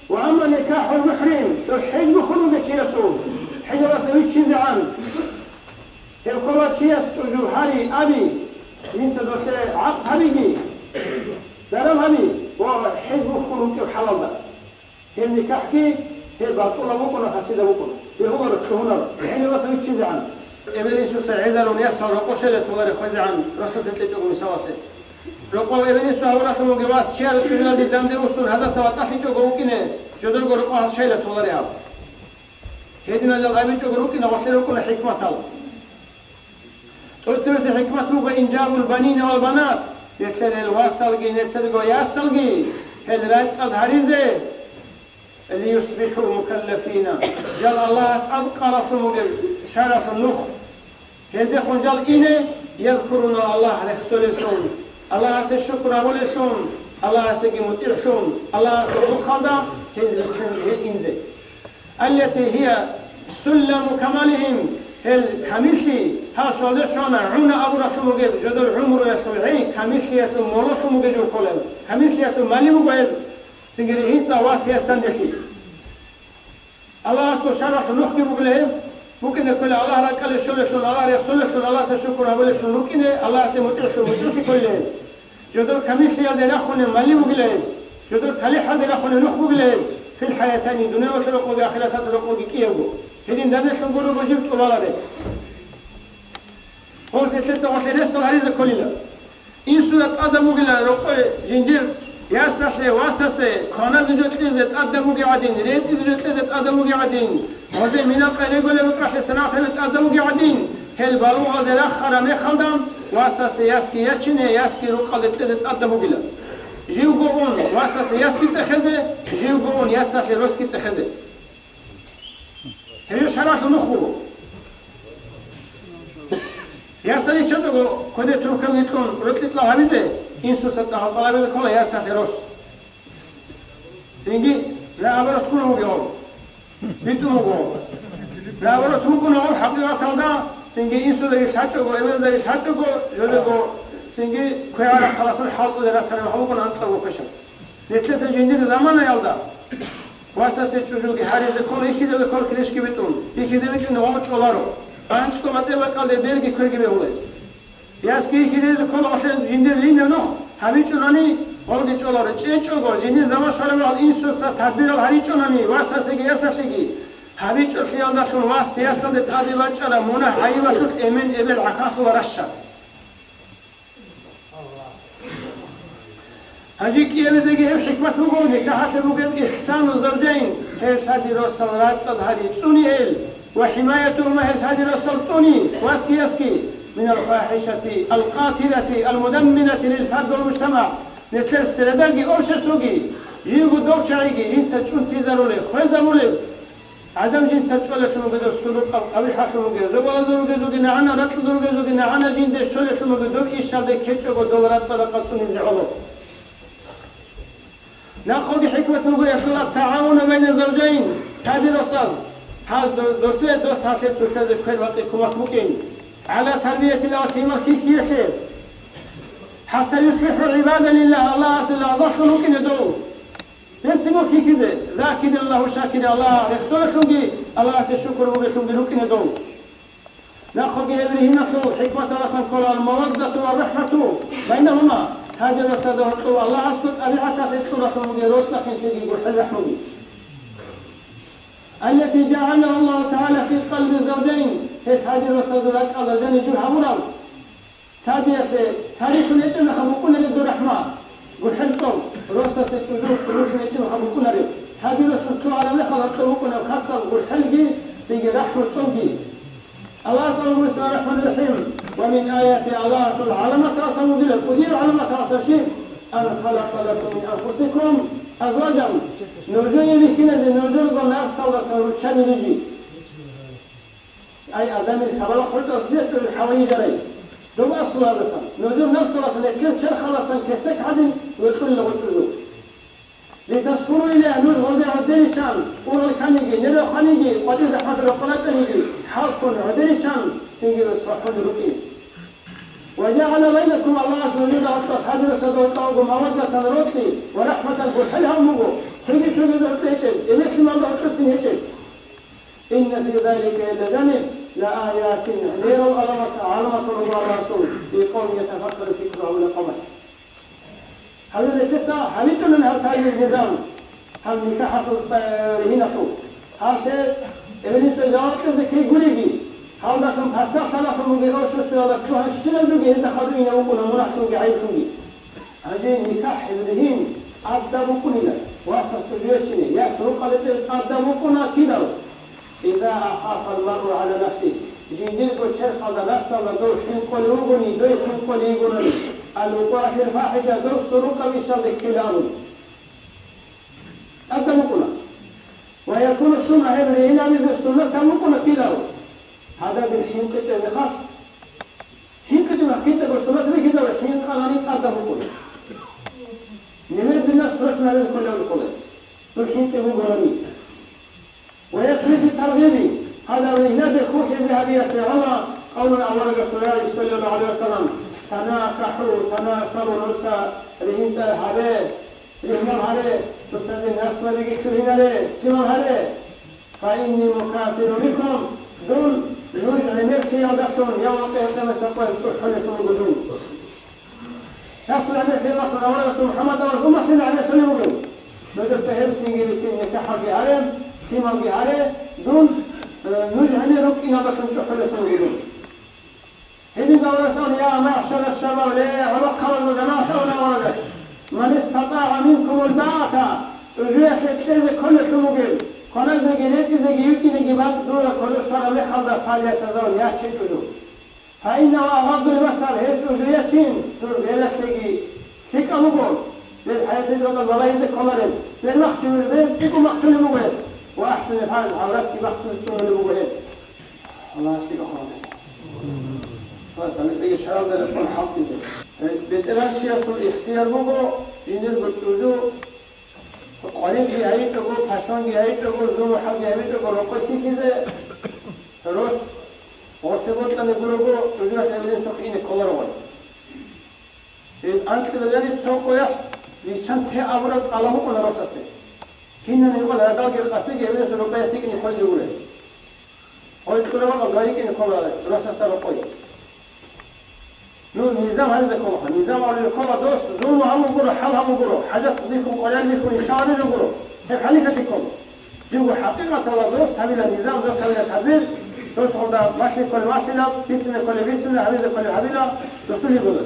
Ва амма никахӀул мухӀрим, цо хӀеж бухьун вугев чиясул, хӀежаласа виччизегӀан. Гьеб ккола чияс чӀужу гьари аби, жинца долъе гӀакъ гьабиги, зарал гьаби ва хӀеж бухьун вукӀев хӀалалда. Гьеб никахӀги гьеб батӀулаб букӀуна, фасидаб букӀуна. Бегьуларо, лъугьунаро, хӀежаласа виччизегӀан. Эбел-инсуца гӀезарун ясал рокъов щайила толаре хвезегӀан росасе кьечӀого мисалалъе. Рокъов эбел-инсу гьавуралъун вугев вас чияр чӀужуялде данде уссун гьаздаса ватӀалъичӀого вукӀине, жодорго рокъов гьас щайила толаре гьав. Гьединал абичӀого рукӀина ва лъе рукӀуна хӀикматал. ТӀоцебесеб хӀикмат буго инжабул банина вал банат, нилъер гьел васалги, нилъерго ясалги гьел рацӀцӀад гьаризе, лиюсбихӀу мукаллафина, жал Аллагьас тӀадкъалалъун вугеб шаргӀалъул нух. Гьелдехун жал ине, язкуруна Аллагь рехсолеллъун, Аллагьасе шукр гьабулеллъун, Аллагьасеги мутӀигӀлъун, Аллагьасул рухалда гьел рихьин гьел инзе. Аллати гьия сулламу камалихим, гьел камиллъи, гьал щвалде щвана гӀуна абуралъун бугеб жодор гӀумруялъул гӀей, камиллъиялъул мололъун бугеб жо кколел, камиллъиялъул мали буго гьел, цинги ригьинцӀа вас ясданделъи. Аллагьасул шаргӀалъул нухги бугила гьеб, букӀине ккола Аллагь ракӀалде щолеллъун, Аллагь рехсолеллъун, Аллагьасе шукур гьабулеллъун рукӀине, Аллагьасе мутӀигӀлъун мутӀигӀлъи кколила гьеб. Жодор камиллъиялде рахунеб мали бугила гьеб, жодор талихӀалде рахунеб нух бугила гьеб, фил хӀаятайни, дуниялалъул рокъоги ахираталъул рокъоги кӀиябго. Гьедин данделъун гурого жиб тӀубалареб. Гьел нилъеца гьалъе ресал гьаризе кколила. Инсуда тӀадаб бугила рокъой жиндир ясалъе, васасе, кваназе жо кьезе тӀадаб бугеб гӀадин, ретӀизе жо кьезе тӀадаб бугеб гӀадин, гьозе минал къайрегулеб букӀалъе санагӀат гьабизе тӀадаб бугеб гӀадин, гьел балугъалде рахараб мехалда васасе ясги ячине, ясги рукъалде кьезе тӀадаб бугила. Живго ун васасе ясги цӀехезе, живго ун ясалъе росги цӀехезе. Гьеб шаргӀалъул нух буго. Ясали чӀочӀого кодер туркан витӀун рокьи-кьал гьабизе, инсуца тӀагьал тӀалабизе ккола ясалъе рос. Цинги наоборот ккун вугев, битӀун вуго. Наоборот вукӀун вуго хӀакъикъаталда, цинги инсудаги лъачӀого, эбелалдаги лъачӀого, жодего цинги квегӀараб хъаласан хӀалтӀулел ратараб гьаб букӀун анкьабго квешаб. Нилъеца жиндир заманаялда васасе чӀужуги гьаризе ккола, ихьизабе ккола книжки битӀун, ихьизе бичӀони гъов чӀоларо, анцӀго батӀи-бакӀалде берги кверги бегьулес. Ясги ихьизезе ккола гьалъе жиндир лина нух гьабичӀунани, гъовги чӀоларо. ЧӀечӀого, жиндир заман щвараб мехалъ инсуца тадбирал гьаричӀунани, васасеги ясалъеги, гьабичӀолъиялдалъун вас ясалде тӀаде бачӀараб мунагь гӀайибалъулъ эмен эбел гӀахьаллъула ращад. Гьанже кӀиабизеги гьеб хӀикмат буго, никахалъе бугеб ихсану завжайн, гьел лъади-росал рацӀцӀад гьари цӀуни гьел, ва хӀимаятугьума, гьел лъади-росал цӀуни, васги ясги, минал фахӀишати, ал-къатилати, ал-мудамминати лил фард вал мужтамагӀ, нилъер средаги обществоги, живго дов чагӀиги жинца чӀунтизарулеб, хвезабулеб, ГӀадам жинца чӀолелъун вугев, сулукъаб къабихӀалъун вугев, зобалазул ругезулги нагӀана, ракьулда ругезулги нагӀана жинде щолелъун вугев, доб ишалде ккечӀого дол рацӀцӀадахъ цӀунизе гӀоло. Нахъоги хӀикмат буго, яхъула, тагӀавуна байна завжайн, лъади-росал, гьаз до-, досе дос гьалъе цоцазе квер-бакъи кумек букӀин, гӀала тарбиятил авлад, лъимал хьихьиялъе, хӀатта юслихӀу гӀибада лиллагь, Аллагьасе лагъзаллъун рукӀине дол. Берцинго хьихьизе, закирин Аллагь, шакирин Аллагь, рехсолелъунги, Аллагьасе шукур бугелъунги рукӀине дол. Нахъеги гьеб ригьиналъул хӀикматаласан ккола ал-маваддату ва рахӀмату байнагьума, лъади-росазда гьоркьов Аллагьасул тӀабигӀаталъе кьуралъун бугеб рокьа-хинлъиги гурхӀел-рахӀмуги. Аллати жагӀалагьу Аллагьу тагӀала фи къалби завжайн, гьел лъади-росазул ракӀалда жаниб жиб гьабураб. Лъадиялъе лъарихъун гьечӀеб мехалъ букӀунареб доб рахӀмат, гурхӀел цӀоб, росасе чӀужу хъулухъ гьечӀеб мехалъ букӀунареб, лъади-росул лъугӀараб мехалъ гьоркьоб букӀунеб хасаб гурхӀелги, цинги рахӀму цӀобги. Аллагьас абун буго, бисмиллагьир рахӀманир рахӀим, ва мин аяти, Аллагьасул гӀаламаталъасан вугила, кӀудияб гӀаламаталъасан щиб, ан халакъа лакум мин анфусикум азважан, нужее рихьиназе нужерго нарсалдасан руччаби рижи. Ай, Адамил хабала хӀалтӀасде чӀужу ХӀава йижарай. Доб асуларасан, нужер напсаласан, гьелъул черхаласан кесек гӀадин векьулел гъучӀужу. Литаскуну илайгьа, нуж гъолде гьодейичан, урал кканиги, нерехъ хъаниги, къватӀир захӀмат рокъола тӀаниги, хӀалккун гьодейичан, цинги росулъ рукӀин. Ва жагӀала байнакум, Аллагьас нужеда гьоркьоб хадурасда гьоркьобго маваддатан рокьи ва рахӀматан гурхӀел гьавун буго, цоги-цогидал гьоркье гьечӀеб, эбел-лъималда гьоркьоцин гьечӀеб. Инна фи залика лажаниб лааятин, гӀемерал аламат, гӀаламатал руго Аллагьасул, фи къавмин ятафаккарун, пикру гьабулел къавмалъ. Гьаб нилъеца гьабичӀунани гьаб талбиз низам, гьаб никахӀалъул, э, ригьиналъул. Гьаб лъе эбелинчӀо жаваб кьезе ккей гуриги, гьалдалъун пасалъалахун бугеб обществоялда лъугьанщинаб жоги гьелда хадур инев вукӀуна мунагьлъунги гӀайиблъунги. Гьанже никахӀ, ригьин, тӀадаб букӀунила, васас чӀужу ячине, яс рукъалде тӀадаб букӀуна кидал. Иза ахафал маръу гӀала нафсигьи, жиндирго черхалда, напсалда дов хӀинкъулев вугони, дой хӀинкъулей йигони, ал-вукъугӀа фил фахӀиша, дов сурукъаб ишалде ккела абун. ТӀадаб букӀуна. Ва якуну сунна, гьеб ригьинабизе суннатаб букӀуна кидал. Гьадабил хӀинкъичӀеб мехалъ, хӀинкъичӀеб мехалъ кидаго суннат бихьизабе, хӀинкъанани тӀадаб букӀуна. Немедленно срочно гьабизе кколеб кколеб. Дур хӀинкъи бугони. Ва якфи фи таргъиби, гьадаб ригьинаде хурхӀизе гьабиялъе гӀоло, къавлу аварагасул, саллаллагьу гӀалайгьи ва саллам: «ТанакахӀу, танасалу», нужеца ригьин цӀар гьабе, ригьнал гьаре, цоцазе наслабиги ккургьинаре, лъимал гьаре. «Фа инни мукафирун бикум», дун нуж гӀемерлъиялдалъун я вакъи-, къиямасеб къоялъ чӀухӀулелъун вуго дун. Расул гӀемерлъи вахъун аварагасул МухӀаммад аварагасул умматлъи гӀемерлъулеб бугеб. Нужеца гьебцинги рикӀкӀин, никахӀалги гьаре, лъималги гьаре, дун, э, нуж гӀемер рукӀиналдалъун чӀухӀулелъун вуго дун. Гьединго аварагас абуна: «Я маъшара шабаб, ле, гьалахъалазул жамагӀат», абуна аварагас, «ман истатӀагӀа минкумул баата», чӀужуялъе кьезе кколелъун вугев, кваназеги, ретӀизеги, йикӀинеги бакӀ дура кколев щвараб мехалда, фальятазавваж, яче чӀужу. Фаиннагьу агъадду либасар, гьев чӀужу ячин, дур бералъеги лъикӀал руго, бер хӀаяталда балагьизе кколарел, бер махчулеб, бер цӀикӀкӀун махчулеб буго гьеб, ва ахӀсану лилфарж, гӀавратги махчун цӀунулеб буго гьеб. Аллагьас лъикӀал хъван. Аллагьас гьанибеги шаргӀалда рекъон хӀалтӀизе. БетӀергьанчиясул ихтияр буго, жиндирго чӀужу къварилъги гьайичӀого, пашманги гьайичӀого, зулму-хӀалги гьабичӀого рокъой хьихьизе, рос, гъосе бокьани гурого, чӀужуялъ эбелинсухъ ине кколаро гъой. Гьеб анкьила гьаниб цо къоялъ виччан те абураб тӀалаб букӀуна росасде. Кинани гьукъал радалги къасиги гьебинасул рокъояс йикӀине кколги гурел. Гъой кьураб бакӀалда йикӀине ккола росасда рокъой. Ну, низам гьаризе кколаха. Низам абулеб ккола дос, зулму гьабун гуро, хӀал гьабун гуро, хӀажат бихьун, къоян бихьун, ишал гьарижун гуро. Гьеб хӀалихьалъи ккола. Живго хӀакъикъаталда дос гьабила низам, дос гьабила тадбир, дос гьалда малъи кколеб малъила, бицине кколеб бицина, гьабизе кколеб гьабила, досул гьигула.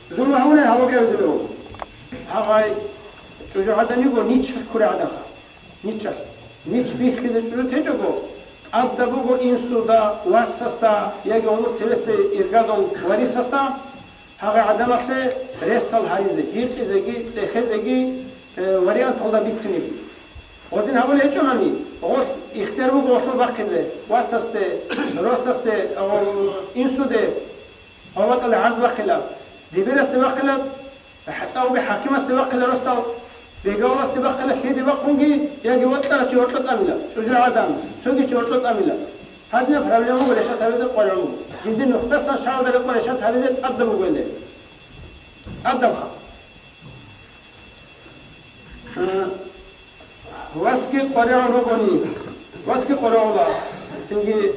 Зулму гьабуни гьабуге абизе бегьула. Гьагъай чӀужугӀадан йиго ничалъ ккурай гӀаданха. Ничалъ. Нич биххизе чӀужу течӀого, тӀадаб буго инсуда, вацасда яги гьур цевесей иргадул варисасда, гьагъай гӀадамалъе ресал гьаризе, гьикъизеги, цӀехезеги, э, варианталда бицинеги. Гъодин гьабулеб гьечӀонани, гъолъ ихтияр буго гъолъул бахъизе, вацасде, росасде, о, инсуде, гьав ватӀалде гӀарз бахъила, дибирасде бахъила, хӀатӀа вугев хӀакимасде бахъила росдал, бегавуласде бахъила лъиде бахъунги, яги вокьарав чи гьоркьоб тӀамила, чӀужугӀадан, цоги чи гьоркьоб тӀамила. Гьадинаб проблема буго решать гьабизе къваригӀун буго. Жиндир нухдасан шагьаралда рекъон решать гьабизе тӀадаб буго гьеле. ТӀадабха. Э, Васги къваригӀун ругони, васги къваригӀула, цинги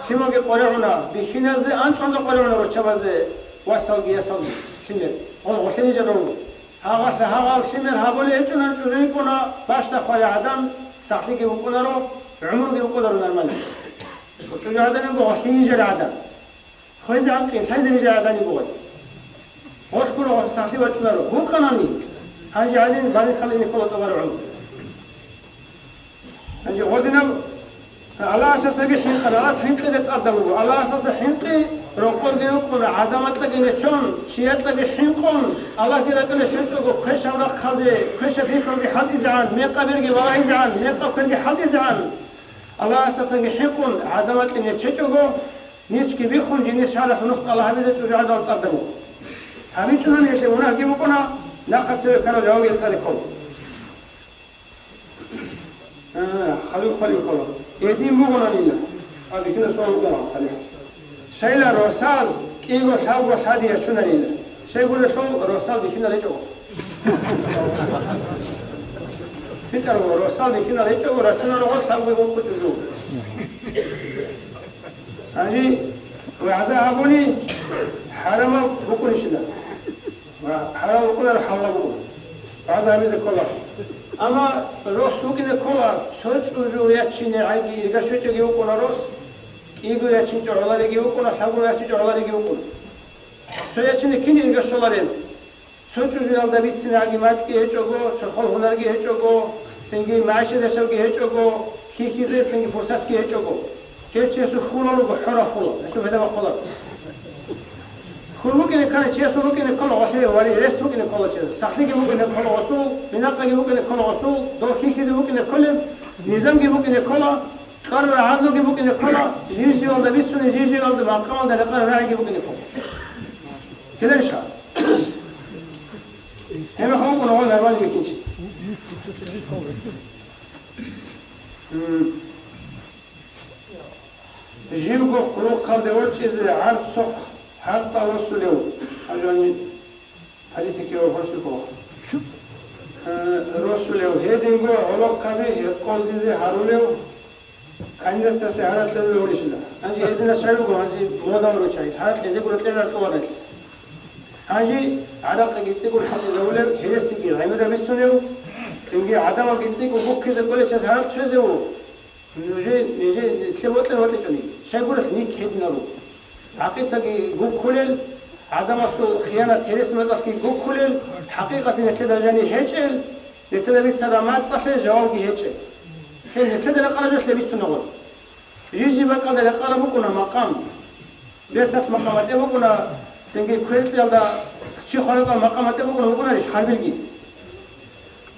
лъималги къваригӀуна, бихьиназе анцӀгӀанза къваригӀуна руччабазе, васалги ясалги лъимер, гъо-, гъолъие жал руго. Гьагъалъа гьагъаб лъимер гьабулеб гьечӀунан чӀужу йикӀуна, бащда хварай гӀадан, сахлъиги вукӀунаро, гӀумруги вукӀунаро нормально. ЧӀужу гӀадан йиго гъолъие жал гӀадан. ХвезегӀан къинлъайзе рижай гӀадани бугъай. Гъолъ гуро гъолъ сахлъи бачӀунаро. Гьукъанани, гьанже гьанин барисал ине ккола тӀубараб гӀумру. Гьанже гъодинаб Аллагьасасаги хӀинкъана, Аллагьас хӀинкъизе тӀадаб буго. Аллагьасаса хӀинкъи рокъорги рукӀуна, гӀадамалъаги нечон, чиятлъаги хӀинкъун, Аллагьги ракӀалде щвечӀого, квешаб рахъалде, квешаб пихьулги хӀалтӀизегӀан, мекъаб берги балагьизегӀан, мекъаб кверги хӀалтӀизегӀан. Аллагьасасаги хӀинкъун, гӀадамалъе нечечӀого, Нечги биххун, жиндир шагьаралъ нух тӀалаб гьабизе чӀужугӀадаго тӀадаб буго. ГьабичӀунани гьелъие мунагьги букӀуна, нахъа цеве ккарав жавабги гьелъ тӀаде ккола. А, хали, хали ккола. Гьедин бугонанила. А, бихьинаб суал буго, хали. Щайила росаз кӀиго лъабго лъади ячунарила. Щайгурелъул росал бихьинал гьечӀого. БитӀараб росал бихьинал гьечӀого, рачунарого лъабго гьукъу чӀужу. Гьанже вагӀза гьабуни хӀарамаб букӀунищила? Ва хӀарам букӀунар хӀалал букӀун. ВагӀза гьабизе ккола. Амма рос вукӀине ккола, цо чӀужу ячине гӀайги ирга щвечӀеги вукӀуна рос, кӀиго ячинчӀо гӀолариги вукӀуна, лъабго ячинчӀо гӀолариги вукӀуна. Цо ячине кин ирга щоларел? Цо чӀужуялда бицинеги мацӀги гьечӀого, чорхол гьунарги гьечӀого, цинги магӀишат яшавги гьечӀого, хьихьизе цинги фурсатги гьечӀого. Гьев чиясул хьулал руго, хӀора хьула, гьесул гьеда бахъула. Хьул букӀине ккани чиясул букӀине ккола гъолъе, вари рес букӀине ккола чиясул, сахлъиги букӀине ккола гъосул, минакъаги букӀине ккола гъосул, дов хьихьизе букӀине кколеб, низамги букӀине ккола, кьвар-рагӀалги букӀине ккола, жив-живалда бицунеб, жив-живалда макъамалда рекъараб рагӀиги букӀине ккола. Кидариха? Гьеб хӀукму гьабун гьармани бихьинчи. М. Живго хъулухъалде ворчӀизе гӀарцухъ гьартӀа росулев. Гьаб жани политике ва фарсилъухъ. Э, росулев. Гьединго гӀолохъаби гьекъолдизе гьарулев. Кандидатасе гьаракь кьезе бегьулищила? Гьанже гьединал чагӀи руго, гьанже мода гьарулел чагӀи. Гьаракь кьезе гуро кьела кьоларелъица. Гьанже гӀаракъиги цӀикӀкӀун хӀалтӀизабулев, гьересиги гӀемераб бицунев, цинги гӀадамалги цӀикӀкӀун буккизе кколел чияс гьаракь кьезе вуго. Нужее, нижее нилъер вокьи-вокьичӀони. Щайгурелъ нилъ гьединал руго. ГӀакъицаги гуккулел, гӀадамасул хиянат, гьересиги мацӀалъги гуккулел, хӀакъикъаталда нилъеда жани гьечӀел, нилъеда бицараб мацӀалъе жавабги гьечӀел. Гьел нилъеда рекъараб жоялъе бицуна гъоз. Жив-жив бакӀалда рекъараб букӀуна макъам. Берталъ макъам гьатӀе букӀуна, цинги кверкьиялда чи хвараб макъам гьатӀе букӀуна, букӀунарищ харбилги?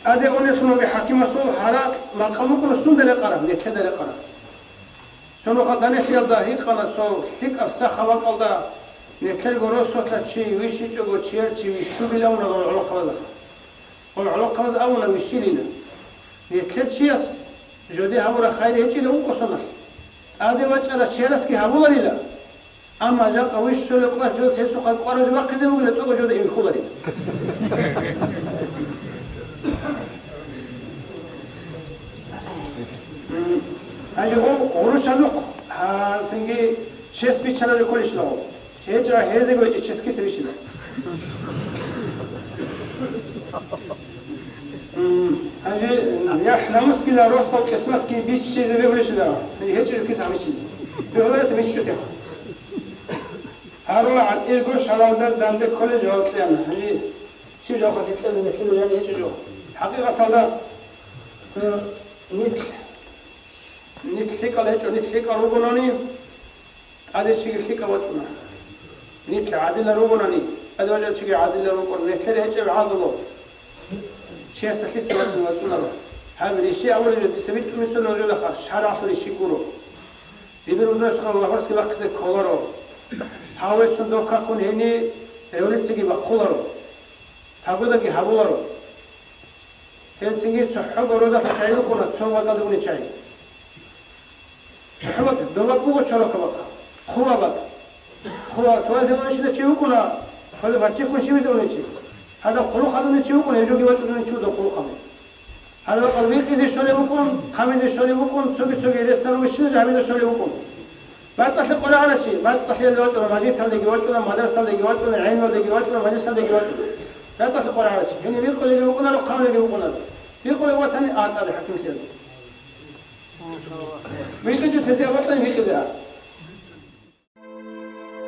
ТӀаде унелъул хӀакимасул гьаракь макъам букӀуна сунда рекъараб, нилъеда рекъараб. Цо нухалъ данделъиялда гьикъана цо лъикӀаб сахаб бакӀалда, нилъерго росулъа чи вищичӀого чияр чи вищулила абуна гӀолохъабазда. Гьел гӀолохъабаз абуна вищилила. Нилъер чияс жоде гьабураб хайир гьечӀила ункъо соналъ. ТӀаде вачӀарав чиясги гьабуларила. Амма жакъа вищулев къватӀ жо цесухъа кӀвараб жо бахъизе бугила, тӀокӀаб жода эбихьуларила. М, гьанже гъо-, гъурущазухъ, гьа, цинги чес биччараб жо кколищ лагъо? ГьечӀо, гьезего гьечӀо ческиса биччила. М, гьанже яхӀ-намусгила росдал кьисматги биччизе бегьулищ лагъо? ГьечӀо киса биччила. Бегьулареб биччутеха. Гьарула гӀатӀирго шалалда данде кколел жаваб кьеян. Гьанже щиб жаваб кьезе нилъеда жани гьечӀо жо. ХӀакъикъаталда, м, нилъ, нилъ лъикӀал гьечӀо, нилъ лъикӀал ругони, тӀаде чиги лъикӀав вачӀуна. Нилъ гӀадилал ругонани, тӀаде вачӀарав чиги гӀадилал рукӀуна. Нилъер гьечӀеб гӀадлу. Чиясда лъица вацӀцӀун вацӀцӀунаро. Гьаб рищи абулеб жо, дица битӀун бицун нужеда ха, шаргӀалъул рищи гуро. Дибир унарех Аллагьасги бахъизе кколаро. Гьавецун дов какун гьенив революциги бахъуларо. Пагодаги гьабуларо. Гьелцинги цохӀо городалъул чагӀи рукӀуна, цо бакӀалде унел чагӀи. ЦохӀо бакӀ, дов бакӀ буго чорокаб бакӀ. Хъула бакӀ. Хъула, туалеталде унев чи вукӀуна, хъула парччахъун щибизе унев чи. Гьадаб хъулухъалде унев чи вукӀуна, гьев жоги вачӀун унев чи вуго хъулухъалде. Гьадаб бакӀал витӀизе щолеб букӀун, хъамизе щолеб букӀун, цоги-цоги ресалъ вищизе гьабизе щолеб букӀун. БацӀцӀалъе къваригӀарав чи, бацӀцӀалъиялде вачӀуна, мажгиталдеги вачӀуна, мадрасалдеги вачӀуна, гӀелмалдеги вачӀуна, мажлисалдеги вачӀуна. БацӀцӀалъе къваригӀарав чи. Гьенив бикъулебги букӀунаро, хъамулебги букӀунаро. Бикъулеб ватани, а, тӀаде хӀакимлъиялде. ВитӀичӀо тезе абатӀани бикъизе а.